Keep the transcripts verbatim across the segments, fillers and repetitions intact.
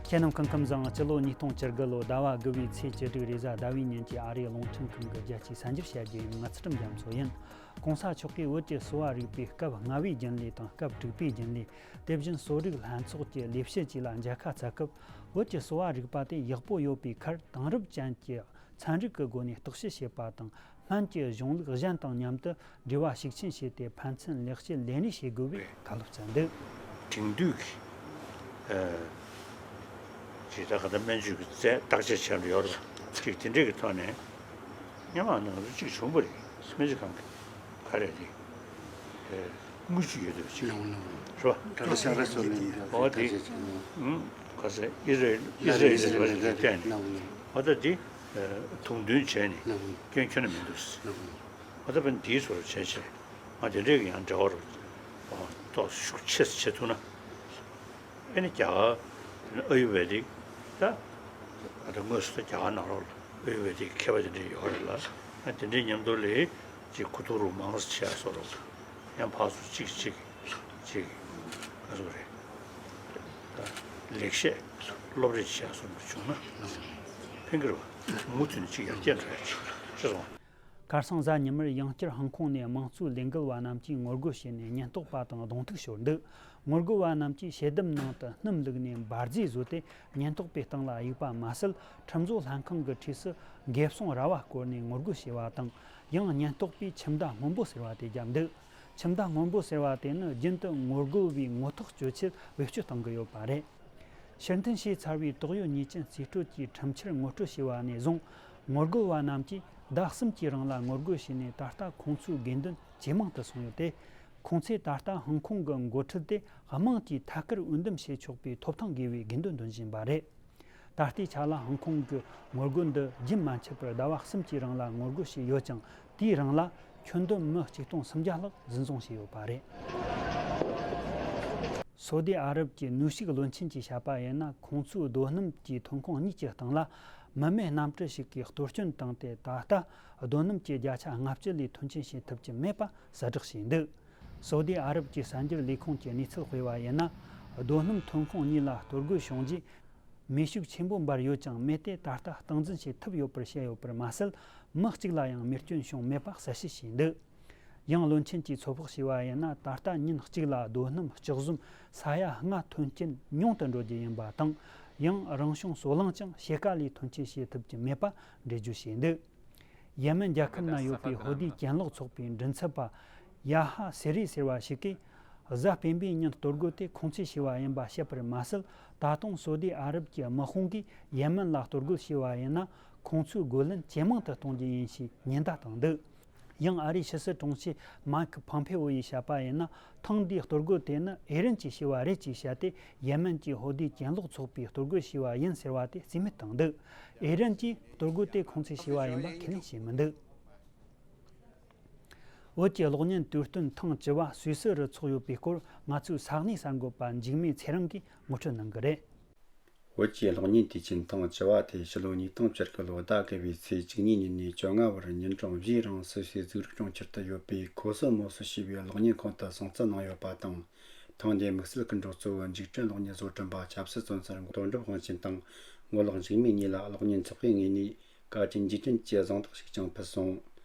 ཁྱེད་རྣམས་སྐུ་ཁམས་བཟང་། སྤྱི་ལོ་ཉིས་སྟོང་བཅུ་དགུ་ལོ་ཟླ་བ་དགུ་བའི་ཚེས་བཅུ་དྲུག་རེས་གཟའ་ཟླ་བའི་ཉིན་གྱི་ཨ་རིའི་རླུང་འཕྲིན་ཁང་གི་རྒྱལ་སྤྱིའི་གསར་འགྱུར་བཤད་རྒྱུ་ཡིན། ང་ཚུལ་ཁྲིམས་རྒྱ་མཚོ་ཡིན། གོང་ས་མཆོག་གིས་བོད་ཀྱི་གསོ་བ་རིག་པའི་སྐབས་ལྔ་བའི་རྒྱུན་ལས་དང་སྐབས་དྲུག་པའི་རྒྱུན་ལས། དེ་བཞིན་གསོ་རིག་ལྷན་ཚོགས་ཀྱི་ལས་བྱེད་བཅས་ལ་མཇལ་ཁ་བསྩལ་སྐབས། བོད་ཀྱི་གསོ་བ་རིག་པ་དེ་ཡག་པོ་ཡོད་པའི་ཁར་དེང་རབས་ཅན་གྱི་ཚན་རིག་གི་སྒོ་ནས་བརྟག་དཔྱད་བྱེད་པ་དང་། སྨན་གྱི་གཞུང་ལུགས་གཞན་དང་མཉམ་དུ་འབྲེལ་བ་ཤུགས་ཆེན་བྱས་ཏེ། ཕན་ཚུན་ལེགས་བཤད་ལས་རེས་བྱེད་དགོས་པའི་བཀའ་སློབ་སྩལ་འདུག་དེང་དུས་ཀྱི་ཨ་ཇི་ལྟར་ག་ད་སྨན་བཅོས་ཀྱི་རྫས་བརྟག་དཔྱད་བྱས་འགྲོ་ཡོད་རེད་པ། ཅིག་དེ་འདྲས་ཀྱི་ཐོག་ནས་སྔོན་མ་ནང་ལ་ཅིག་བྱུང་བ་རེད། སྨན་རྩིས་ཁང་གི་ག་རེ་རེད། དངུལ་ཅིག་ཡོད་འདུག་ཅིག་རེད་པ། ད་ལྟ་ཤ་ར་སོ་ལེན་འོ་དེ་ཨུམ་ག་ས་ཨི་སི་རེལ་ཨི་སི་རེལ་ཟེར་བ་ཞིག་བལྟས་ནས་འོ་ད་དེ་དུང་འདོན་བྱས་ནས་སྐྱོན་ཁྱོན་ནས་མི་འདུག་འོ་ད་བན་དེའི་སོར་བྱས་བྱས་ང་དེ་འདྲས་ཀྱི་ཡང་འབྲེལ་བ་རུ་ཏོག་ཤུགས་ཆེ་ཙམ་བྱེད་ཐུབ་ན། ཨེ་ནི་རྒྱ་གར་ཨ་ཡུར་བེ་དིག་ད་ད་དངོས་སུ་ད་རྒྱ་གར་ནང་ལོགས་ལ་ཨ་ཡུར་བེ་དིག་མཁས་པ་དེ་འདྲས་ཡོད་རེད་ལ། ཨ་དེ་འདྲས་མཉམ་དུ་ལས་ཅིག་གོ་བསྡུར་རུ་མང་ཙམ་བྱས་སོ་རོགས། ཡང་ཕར་ཚུར་ཅིག་ཅིག་ཅིག་ག་ཚོད་རེད། ད་ལེགས་བཤད་སློབ་རེས་བྱས་སོ་མ་བྱུང་ན་ཕན་གྱི་རེད་པ། མུ་མཐུད་ནས་ཅིག་ཡར་རྒྱས་འགྲོ་ཡ་ཅིག་ཤེས་སོང་། ཁ་སང་གཟའ་ཉི་མར་ཡང་བསྐྱར་ཧང་ཀོང་ནས་དམངས་གཙོའི་ལས་འགུལ་བ་རྣམས་ཀྱིས་ངོ་རྒོལ་བྱས་ནས་ཉེན་རྟོག་པ་དང་གདོང་ཐུག་ཤོར་འདུག་ངོ་རྒོལ་བ་རྣམས་ཀྱིས་ཞལ་ལྡེམ་ནང་དུ་སྣུམ་བླུགས་ནས་འབར་རྫས་བཟོས་ཏེ་ཉེན་རྟོག་པའི་སྟེང་ལ་གཡུགས་པ་མ་ཟད། ཁྲིམས་བཟོ་ལྷན་ཁང་གི་འཁྲིས་སུ་འགེབས་སྲུང་ར་བ་བསྐོར་ནས་ངོ་རྒོལ་བྱས་པ་དང་། ཡང་ཉེན་རྟོག་པས་ཁྱིམ་བདག་སྔོན་པོ་ཟེར་བ་དེ་བརྒྱབ་འདུག་ཁྱིམ་བདག་སྔོན་པོ་ཟེར་བ་དེ་ནི་རྒྱུན་དུ་ངོ་རྒོལ་བའི་ངོ་ཐོག་སྤྱོད་ཆེད་བེད་སྤྱོད་གཏོང་གི་ཡོད་པ་རེད། ཕྱིར་འཐེན་བྱས་ཚར་བའི་དོགས་ཡོད་ཉེས་ཅན་རྩིས་སྤྲོད་ཀྱི་ཁྲིམས་འཆར་ངོ་སྤྲོད་བྱས་པ་ནས་བཟུང་། ངོ་རྒོལ་བ་རྣམས་ཀྱིས་ཟླ་གསུམ་གྱི་རིང་ལ་ངོ་རྒོལ་བྱས་ནས་ད་ལྟ་ཁོང་ཚོའི་དགོས་འདུན་ཇེ་མང་དུ་སོང་ཡོད་དེ། ཁོང་ཚོས་ད་ལྟ་ཧང་ཀོང་གི་འགོ་ཁྲིད་དེ་དམངས་ཀྱིས་ཐད་ཀར་འོས་འདེམས་བྱེད་ཆོག་པའི་ཐོབ་ཐང་དགོས་པའི་དགོས་འདུན་འདོན་བཞིན་པ་རེད། ད་ལྟའི་ཆ་ལ་ཧང་ཀོང་གི་ངོ་རྒོལ་འདི་རྒྱུན་མ་ཆད་པར་ཟླ་བ་གསུམ་གྱི་རིང་ལ་ངོ་རྒོལ་བྱས་ཡོད་ཅིང་། དེའི་རིང་ལ་ཁྱོན་བསྡོམས་མི་གཅིག་སྟོང་སུམ་བརྒྱ་ལྷག་འཛིན་བཟུང་བྱས་ཡོད་པ་རེད། སོ་ཏི་ཨ་རབ་ཀྱི་ནུས་ཤུགས་བློན་ཆེན་གྱིས་བཤད་པ་ཡིན་ན། ཁོང་ཚོའི་རྡོ་སྣུམ་གྱི་ཐོན་ཁུངས་གཉིས་ཀྱི་སྟེང་ལ་མི་མེད་གནམ་གྲུ་ཞིག་གིས་གཏོར་སྐྱོན་བཏང་སྟེ། ད་ལྟ་རྡོ་སྣུམ་གྱི་བརྒྱ་ཆ་ལྔ་བཅུ་ལས་ཐོན་སྐྱེད་བྱེད་ཐུབ་ཀྱི་མེད་པ་གསལ་བསྒྲགས་བྱས་འདུག་སོ་ཏི་ཨ་རབ་ཀྱི་གསར་འགྱུར་ལས་ཁུངས་ཀྱིས་གནས་ཚུལ་སྤེལ་བ་ཡིན་ན། རྡོ་སྣུམ་ཐོན་ཁུངས་གཉིས་ལ་གཏོར་རྒོལ་བྱུང་རྗེས། མེ་ཤུགས་ཆེན་པོ་འབར་ཡོད་ཀྱང་། མེ་དེ་ད་ལྟ་སྟངས་འཛིན་བྱེད་ཐུབ་ཡོད་པར་བཤད་ཡོད་པར་མ་ཟད། མི་གཅིག་ལ་ཡང་རྨས་སྐྱོན་བྱུང་མེད་པ་གསལ་བཤད་བྱས་འདུག་ཡང་བློན་ཆེན་གྱིས་ཚོད་དཔག་བྱས་པ་ཡིན་ན། ད་ལྟ་ཉིན་གཅིག་ལ་རྡོ་སྣུམ་ལྕགས་ཟམ་ས་ཡ་ལྔ་ཐོན་སྐྱེད་ཉུང་དུ་འགྲོ་རྒྱུ་ཡིན་པ་དང་། ཡང་རང་བྱུང་སོལ་རླངས་ཀྱང་ཕྱེད་ཀ་ལས་ཐོན་སྐྱེད་བྱེད་ཐུབ་ཀྱི་མེད་པ་འགྲེལ་བརྗོད་བྱས་འདུག་ཡེ་མེན་རྒྱལ་ཁབ་ན་ཡོད་པའི་ཧོ་ཏི་གྱེན་ལོག་ཚོགས་པའི་མགྲིན་ཚབ་པ་ཡ་ཧ་སེ་རི་ཟེར་བ་ཞིག་གིས། གཟའ་སྤེན་པའི་ཉིན་གཏོར་རྒོལ་དེ་ཁོང་ཚོས་བྱས་པ་ཡིན་པ་བཤད་པར་མ་ཟད། ད་དུང་སོ་ཏི་ཨ་རབ་ཀྱི་དམག་དཔུང་གིས་ཡེ་མེན་ལ་གཏོར་རྒོལ་བྱས་པ་ཡིན་ན། ཁོང་ཚོའི་རྒོལ་ལན་ཇེ་མང་དུ་གཏོང་རྒྱུ་ཡིན་ཞེས་ཉེན་བརྡ་བཏང་འདུག་ཡང་ཨ་རིའི་ཕྱི་སྲིད་དྲུང་ཆེ་མཱིག་ཕོམ་ཕེ་ཨོ་ཡིས་བཤད་པ་ཡིན་ན། ཐེངས་འདིའི་གཏོར་རྒོལ་དེ་ནི་ཨི་རན་གྱིས་བྱས་པ་རེད་ཅེས་བཤད་དེ། ཡེ་མེན་གྱི་ཧོ་ཏི་གྱེན་ལོག་ཚོགས་པས་གཏོར་རྒོལ་བྱས་པ་ཡིན་ཟེར་བ་དེ་རྩིས་མེད་བཏང་འདུག་ཨི་རན་གྱིས་གཏོར་རྒོལ་དེ་ཁོང་ཚོས་བྱས་པ་ཡིན་པ་ཁས་ལེན་བྱས་མི་འདུག་བོད་ཀྱི་གློག་བརྙན་དུས་སྟོན་ཐེངས་བཅུ་བ་སུད་སི་རུ་ཚོགས་ཡོད་པའི་སྐོར། ང་ཚོའི་ས་གནས་གསར་འགོད་པ་འཇིགས་མེད་ཚེ་རིང་གིས་ངོ་སྤྲོད་གནང་གི་རེད། བོད་ཀྱི་གློག་བརྙན་དུས་ཆེན་ཐེངས་བཅུ་བ་དེ་ཕྱི་ལོ་ཉིས་སྟོང་བཅུ་དགུ་ལོའི་ཟླ་དགུ་པའི་ཚེས་བཅུ་གཉིས་ཉིན་ནས་བཅོ་ལྔ་བར་ཉིན་གྲངས་བཞིའི་རིང་སུད་སིའི་གཙུག་རིག་གྲོང་ཁྱེར་དུ་ཡོད་པའི་ཁོ་སི་མོ་སི་ཞེས་པའི་གློག་བརྙན་ཁང་དུ་སྲུང་བརྩི་གནང་ཡོད་པ་དང་། ཐེངས་འདིའི་དམིགས་བསལ་སྐུ་མགྲོན་གཙོ་བོ་འཇིགས་བྲལ་གློག་བརྙན་བཟོ་སྐྲུན་པ་ཆབ་སྲིད་བཙོན་ཟུར་དོན་གྲུབ་དབང་ཆེན་དང་། ངོ་ལོག་འཇིགས་མེད་གཉིས་ལ་གློག་བརྙན་ཚོགས་པའི་ངོས་ནས་བཀའ་དྲིན་རྗེས་དྲན་གྱི་གཟེངས་རྟགས་ཤིག་ཀྱང་ཕུལ་སོང་།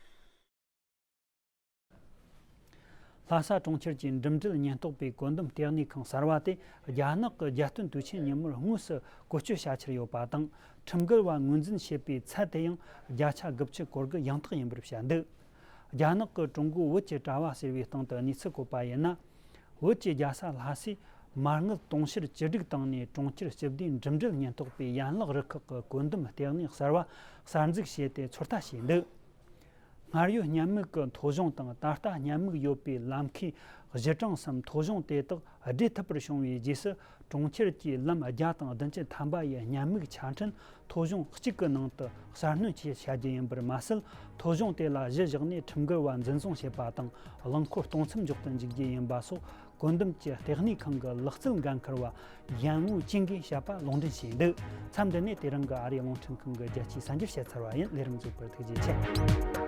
ལྷ་ས་གྲོང་ཁྱེར་གྱི་འགྲིམ་འགྲུལ་ཉེན་རྟོག་པའི་བཀོད་འདོམས་ལྟེ་གནས་ཁང་གསར་བ་དེ་རྒྱ་ནག་གི་རྒྱལ་སྟོན་དུས་ཆེན་ཉིན་མོར་དངོས་སུ་བཀོལ་སྤྱོད་བྱ་འཆར་ཡོད་པ་དང་། ཁྲིམས་འགལ་བ་ངོས་འཛིན་བྱེད་པའི་ཚད་དེ་ཡང་བརྒྱ་ཆ་དགུ་བཅུ་གོ་དགུ་ཡང་དག་ཡིན་པར་བཤད་འདུག་རྒྱ་ནག་གི་ཀྲུང་གོའི་བོད་ཀྱི་དྲ་བ་ཟེར་བའི་སྟེང་དུ་གནས་ཚུལ་བཀོད་པ་ཡིན་ན། བོད་ཀྱི་རྒྱལ་ས་ལྷ་སས་མ་དངུལ་དུང་ཕྱུར་བཅུ་དྲུག་བཏང་ནས། གྲོང་ཁྱེར་སྤྱི་བདེའི་འགྲིམ་འགྲུལ་ཉེན་རྟོག་པའི་ཡན་ལག་རུ་ཁག་གི་བཀོད་འདོམས་ལྟེ་གནས་གསར་བ་གསར་འཛུགས་བྱས་ཏེ་ཚོད་ལྟ་བྱས་འདུག་སྔར་ཡོད་ཉེན་མིག་གི་ཐོ་གཞུང་དང་། ད་ལྟ་ཉེན་མིག་ཡོད་པའི་ལམ་ཁའི་གཞི་གྲངས་སམ་ཐོ་གཞུང་དེ་དག་སྦྲེལ་ཐུབ་པར་བྱུང་བའི་རྗེས་སུ། གྲོང་ཁྱེར་གྱི་ལམ་བརྒྱ་དང་བདུན་ཅུ་ཐམ་པ་ཡི་ཉེན་མིག་ཆ་འཕྲིན་ཐོ་གཞུང་གཅིག་གི་ནང་དུ་གསར་སྣོན་བྱེད་བྱ་རྒྱུ་ཡིན་པར་མ་ཟད། ཐོ་གཞུང་དེ་ལ་གཞི་བཞག་ནས་ཁྲིམས་འགལ་བ་འཛིན་བཟུང་བྱེད་པ་དང་། རླངས་འཁོར་གཏོང་མཚམས་འཇོག་ཏུ་འཇུག་རྒྱུ་ཡིན་པ་སོགས། བཀོད་འདོམས་ཀྱི་ལྟེ་གནས་ཁང་གི་ལག་རྩལ་འགན་འཁུར་བ་ཡན་ཝུ་ཅིང་གིས་བཤད་པ་ལུང་འདྲེན་བྱས་འདུག་མཚམས་འདི་ནས་དེ་རིང་གི་ཨ་རིའི་རླུང་འཕྲིན་ཁང་གི་རྒྱལ་སྤྱིའི་གསར་འགྱུར་བཤད་ཚར་བ་ཡིན། ལས་རིམ་གཟིགས་པར་ཐུགས་རྗེ་ཆེ།